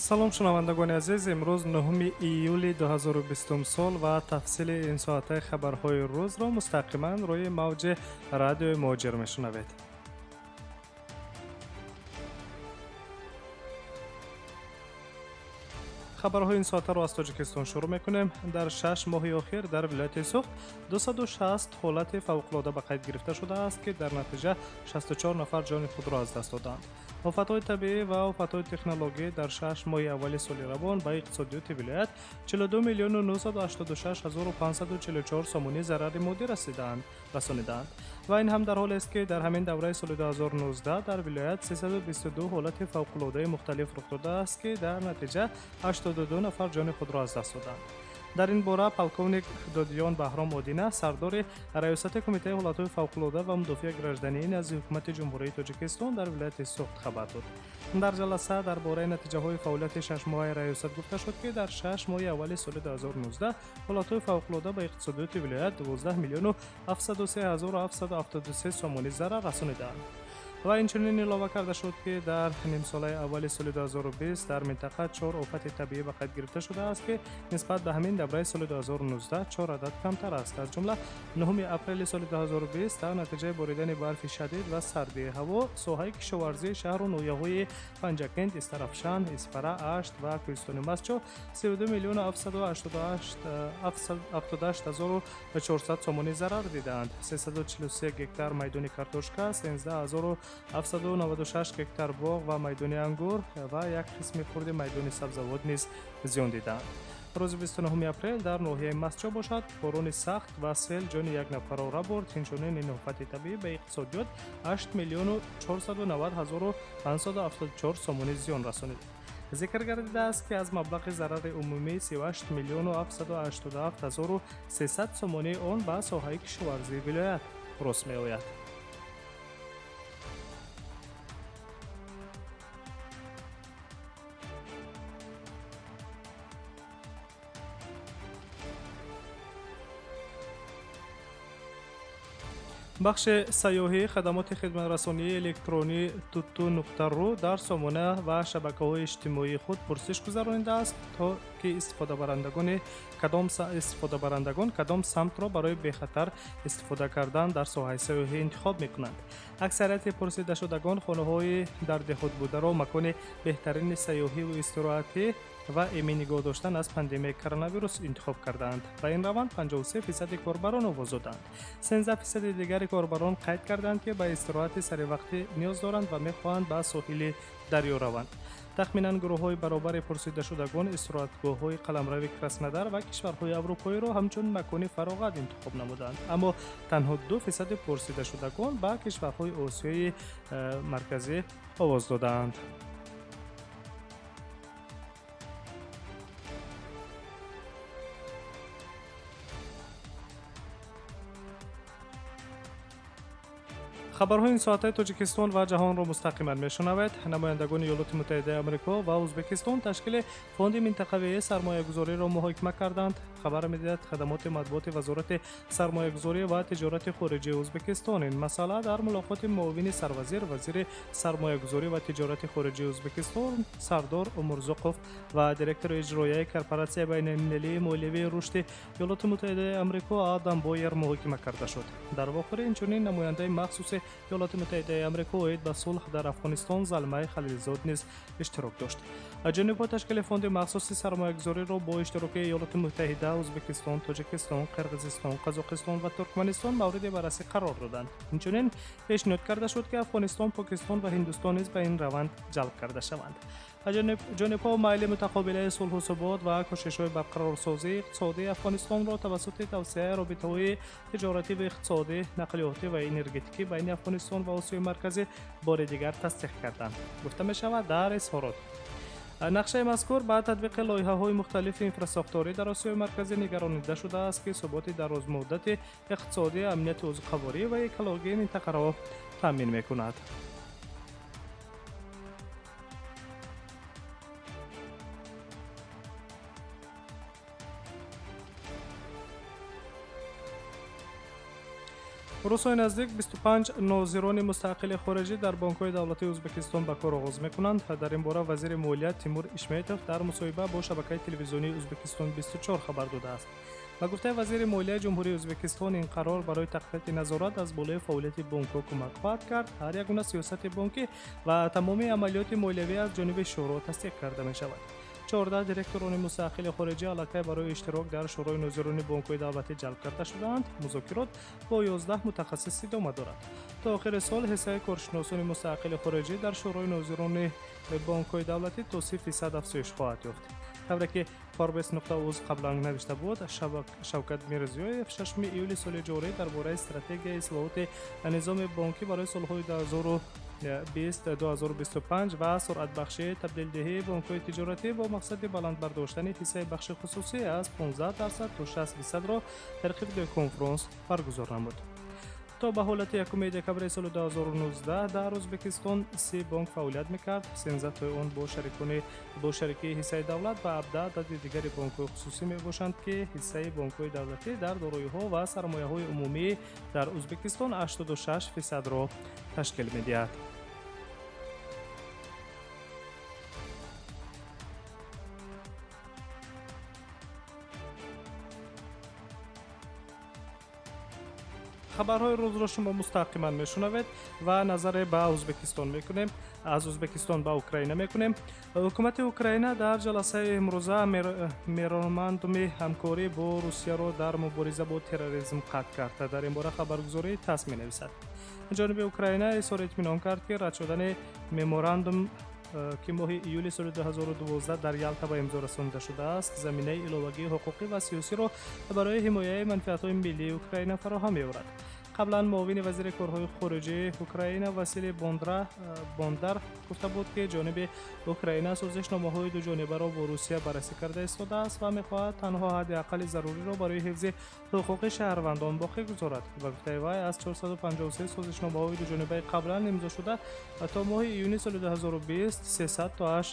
Салом шунавандагони азиз, имрӯз 9 июли 2020 сол ва тафсили ин соатаи хабарҳои рӯзро мустақиман рӯи мавҷи радиои Муҳоҷир мешунавед. Хабарҳои ин соатаро аз Тоҷикистон шурӯъ мекунем. Дар 6 моҳи охир дар вилояти Суғд 260 ҳолати фавқулода ба қайд гирифта шудааст, ки дар натиҷа 64 нафар ҷони худро аз даст доданд. Офатҳои табиӣ ва офатҳои технологӣ дар 6 моҳи аввали соли равон ба иқтисодиёти вилоят 42 миллиону 986 ҳазору 544 сомонӣ зарари моддӣ расонидаанд. Ва ин ҳам дар ҳолест, ки дар ҳамин давраи соли 2019 дар вилоят 322 ҳолати фавқулодаи мухталиф рух додааст, ки дар натиҷа 82 нафар ҷони худро аз даст доданд. Дар ин бора полковник Додиён Баҳром Одина, сардори Раёсати Кумитаи ҳолатҳои фавқулода ва мудофиаи граждании назди Ҳукумати Ҷумҳурии Тоҷикистон дар вилояти Суғд хабар дод. Дар ҷаласа дар бораи натиҷаҳои фаъолияти шашмоҳаи раёсат гуфта шуд, ки дар 6 моҳи аввали соли 2019 ҳолатҳои фавқулода ба иқтисодиёти вилоят 12 миллиону 703 ҳазору 773 сомонӣ зарар расонидаанд. Ва инчунин илова карда шуд, ки дар нимсолаи аввали соли 2020 дар минтақа 4 офати табиӣ ба қайд гирифта шудааст, ки нисбат ба ҳамин давраи соли 2019 4 адад камтар аст. Аз ҷумла 9 апрели соли 2020 дар натиҷаи боридани барфи шадид ва сардии ҳаво соҳаи кишоварзии шаҳру ноҳияҳои Панҷакент, Истарафшан, Исфара, Ашт ва Кӯҳистони Мастчоҳ 32 миллиону 788 ҳазору 400 сомонӣ зарар дидаанд. 343 гектар майдони картошка, 13796 гектар боғ ва майдони ангур ва як қисми хурди майдони сабзавот низ зиён дидаанд. Рӯзи 29 апрел дар ноҳияи Мастчоҳ бошад, борони сахт ва сел ҷони як нафарро рабурд. Инчунин ин офати табиӣ ба иқтисодиёт 8 миллиону 490 ҳазору 574 сомонӣ зиён расонид. Зикр гардидааст, ки аз маблағи зарари умумии 38 миллиону 787 ҳазору 300 сомонии он ба соҳаи кишоварзии вилоят рост меояд. Бахши сайёҳӣ хадамоти хидматрасонии электронӣ tutu.ru дар сомона ва шабакаҳои иҷтимоии худ пурсиш гузаронидааст, то ки истифодабарандагон кадом самтро барои бехатар истифода кардан дар соҳаи сайёҳӣ интихоб мекунанд. Аксарияти пурсидашудагон хонаҳои дар деҳот бударо макони беҳтарини сайёҳиву истироҳатӣ ва эмин нигоҳ доштан аз пандемияи коронавирус интихоб кардаанд. Ба ин раванд 53% корбарон овоз доданд. 13% дигари корбарон қайд карданд, ки ба истироҳати саривақтӣ ниёз доранд ва мехоҳанд ба соҳили дарё раванд. Тахминан гурӯҳҳои баробари пурсидашудагон истироҳатгоҳҳои қаламрави Краснодар ва кишварҳои аврупоиро ҳамчун макони фароғат интихоб намуданд, аммо танҳо 2% пурсидашудагон ба кишварҳои Осиёи Марказӣ овоз додаанд. Хабарҳои ин соатаи Тоҷикистон ва ҷаҳонро мустақиман мешунавед. Намояндагони Иёлоти Муттаҳидаи Амрико ва Ӯзбекистон ташкили фонди минтақавии сармоягузориро муҳокима карданд. Хабар медиҳад хадамоти матбуоти Вазорати сармоягузорӣ ва тиҷорати хориҷии Ӯзбекистон. Ин масъала дар мулоқоти муовини сарвазир, вазири сармоягузорӣ ва тиҷорати хориҷии Ӯзбекистон Сардор Умурзуқов ва директори иҷроияи Корпоратсияи байналмилалии молиявии рушди Иёлоти Муттаҳидаи Амрико Адам Бойер муҳокима карда шуд. Дар вохӯрӣ инчунин намояндаи махсуси Иёлоти Муттаҳидаи Амрико оид ба сулҳ дар Афғонистон Залмай Халилзод низ иштирок дошт. Ҷонибҳо ташкили фонди махсуси сармоягузориро бо иштироки Иёлоти Муттаҳида, Ӯзбекистон, Тоҷикистон, Қирғизистон, Қазоқистон ва Туркманистон мавриди баррасӣ қарор доданд. Инчунин пешниҳод карда шуд, ки Афғонистон, Покистон ва Ҳиндустон низ ба ин раванд ҷалб карда шаванд. Ҷонибҳо майли мутақобилаи сулҳу субот ва кӯшишҳои барқарорсозии иқтисодии Афғонистонро тавассути тавсеаи робитаҳои тиҷоратӣ ва иқтисодӣ, нақлиётӣ ва энергетикӣ байни Афғонистон ва Осиёи Марказӣ бори дигар тасдиқ карданд. Гуфта мешавад дар изҳорот. Нақшаи мазкур ба татбиқи лоиҳаҳои мухталифи инфрасохторӣ дар Осиёи Марказӣ нигаронида шудааст, ки суботи дарозмуддати иқтисодӣ, амнияти озуқаворӣ ва экологияи минтақаро таъмин мекунад. Рӯзҳои наздик 25 нозирони мустақили хориҷӣ дар бонкҳои давлатии Ӯзбекистон ба кор оғоз мекунанд. Дар ин бора вазири молия Тимур Ишметов дар мусоҳиба бо шабакаи телевизионии Ӯзбекистон 24 хабар додааст. Ба гуфтаи вазири молияи Ҷумҳурии Ӯзбекистон, ин қарор барои тақвияти назорат аз болои фаъолияти бонкҳо кӯмак хоҳад кард. Ҳар як гуна сиёсати бонкӣ ва тамоми амалиёти молиявӣ аз ҷониби шӯро тасдиқ карда мешавад. 14 директорони мустақили хориҷӣ аллакай барои иштирок дар шӯрои нозирони бонкҳои давлатӣ ҷалб карда шудаанд. Музокирот бо 11 мутахассис идома дорад. То охири сол ҳиссаи коршиносони мустақили хориҷӣ дар шӯрои нозирони бонкҳои давлатӣ то 30% афзоиш хоҳад ёфт. Тавре ки Forbes.uz қаблан навишта буд, Шавкат Мирзиёев 6 июли соли ҷорӣ дар бораи стратегияи ислоҳоти низоми бонкӣ барои солҳои 2020-2025 ва суръатбахшии табдилдиҳии бонкҳои тиҷоратӣ бо мақсади баланд бардоштани ҳиссаи бахши хусусӣ аз 15% то 60%-ро тариқи видеоконфронс баргузор намуд. То ба ҳолати 1 декабри соли 2019 дар Ӯзбекистон 30 бонк фаъолият мекард. 13 тои он бо шарикии ҳиссаи давлат ва 17 адади дигари бонкҳои хусусӣ мебошанд, ки ҳиссаи бонкҳои давлатӣ дар дороиҳо ва сармояҳои умумӣ дар Ӯзбекистон 86%-ро ташкил медиҳад. Хабарҳои рӯзро шумо мустақиман мешунавед ва назаре ба Ӯзбекистон мекунем. Аз Ӯзбекистон ба Украина мекунем. Ҳукумати Украина дар ҷаласаи имрӯза меморандуми ҳамкорӣ бо Русияро дар мубориза бо терроризм қатъ кард. Дар ин бора хабаргузории ТАСС менависад. Ҷониби Украина изҳори итминон кард, ки рад шудани меморандум, ки моҳи июли соли 2012 дар Ялта ба имзо расонида шудааст, заминаи иловагии ҳуқуқӣ ва сиёсиро барои ҳимояи манфиатҳои миллии Украина фароҳам меорад. Қаблан муовини вазири корҳои хориҷии Украина Василий Бондар гуфта буд, ки ҷониби Украина созишномаҳои дуҷонибаро бо Русия баррасӣ карда истодааст ва мехоҳад танҳо ҳадди аққали заруриро барои ҳифзи ҳуқуқи шаҳрвандон боқӣ гузорад. Ба гуфтаи вай, аз 453 созишномаҳои дуҷонибаи қаблан имзо шуда то моҳи июни соли 2020 300 тоаш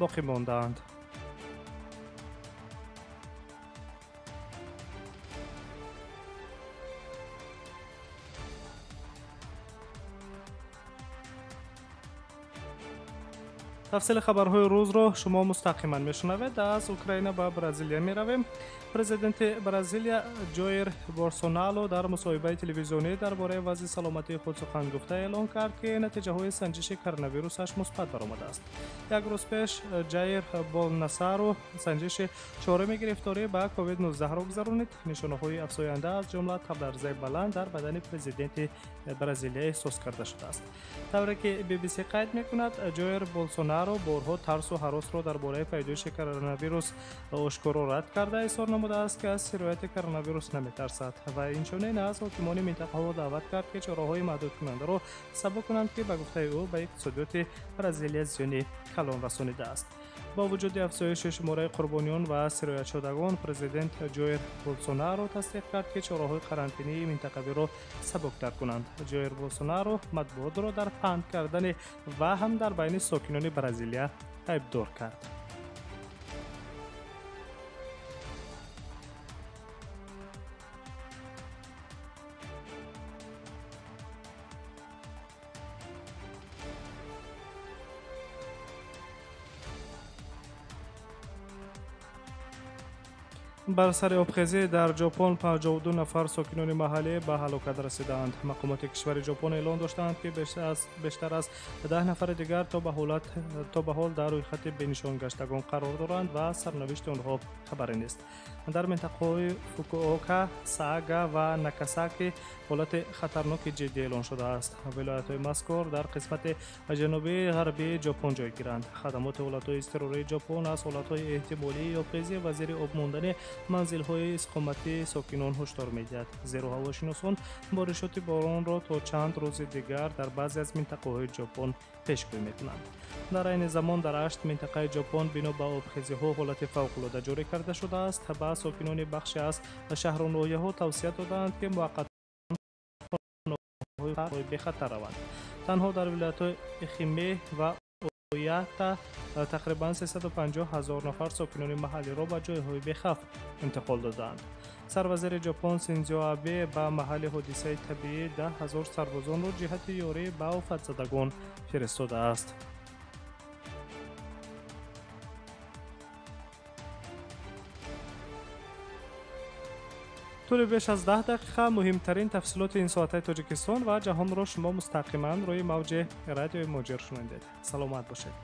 боқӣ мондаанд. Тафсили хабарҳои рӯзро шумо мустақиман мешунавед. Аз Украина ба Бразилия меравем. Президенти Бразилия Ҷоир Болсонаро дар мусоҳибаи телевизионӣ дар бораи вазъи саломатии худ сухан гуфта эълон кард, ки натиҷаҳои санҷиши коронавирусаш мусбат баромадааст. Як рӯз пеш Ҷаир Болнасаро санҷиши чоруми гирифторӣ ба COVID-19-ро гузаронид. Нишонаҳои афзоянда аз ҷумла табларзаи баланд дар бадани президенти Бразилия эҳсос карда шудааст. Тавре ки BBC қайд мекунад, Ҷоир Болсонаро борҳо тарсу ҳаросро дар бораи пайдоиши коронавирус ошкоро рад карда изҳор намудааст, ки аз сирояти коронавирус наметарсад ва инчунин аз ҳокимони минтақаҳо даъват кард, ки чораҳои маҳдудкунандаро сабук кунанд, ки ба гуфтаи ӯ ба иқтисодиёти Бразилия зиёни калон расонидааст. Бо вуҷуди афзоиши шумораи қурбониён ва сироятшудагон, президент Ҷоир Болсонаро тасдиқ кард, ки чораҳои карантинии минтақавиро сабуктар кунанд. Ҷоир Болсонаро матбуотро дар паҳн кардани ваҳм дар байни сокинони Бразилия айбдор кард. Бар сари обхезӣ дар Ҷопон 52 нафар сокинони маҳаллӣ ба ҳалокат расидаанд. Мақомоти кишвари Ҷопон эълон доштаанд, ки бештар аз 10 нафари дигар то ба ҳол дар рӯйхати бенишонгаштагон қарор доранд ва сарнавишти онҳо хабаре нест. Дар минтақаҳои Фукуока, Саага ва Накасаки ҳолати хатарноки ҷиддӣ эълон шудааст. Вилоятҳои мазкур дар қисмати ҷанубии ғарбии Ҷопон ҷойгиранд. Хадамоти ҳолатҳои изтирории Ҷопон аз ҳолатҳои эҳтимолии обхезӣ ва зери об мондани манзилҳои истиқоматии сокинон ҳушдор медиҳад. Зеро ҳавошиносон боришоти боронро то чанд рӯзи дигар дар баъзе аз минтақаҳои Ҷопон пешгӯӣ мекунанд. Дар айни замон дар 8 минтақаи Ҷопон бино ба обхезиҳо ҳолати фавқулода ҷорӣ карда шудааст. Ба сокинони бахше аз шаҳру ноҳияҳо тавсия додаанд, ки муваққатан бехатар раванд. Танҳо дар вилоятҳои Эхиме ва Якта тақрибан 350 ҳазор нафар сокинони маҳаллиро ба ҷойҳои бехавф интиқол доданд. Сарвазири Ҷопон Синдзо Абе ба маҳалли ҳодисаи табиӣ 10 ҳазор сарбозонро ҷиҳати ёрӣ ба офатзадагон фиристодааст. Тӯли беш аз 10 дақиқа муҳимтарин тафсилоти ин соатаи Тоҷикистон ва ҷаҳонро шумо мустақиман рӯи мавҷи радиои Муҳоҷир шунидед. Саломат бошед.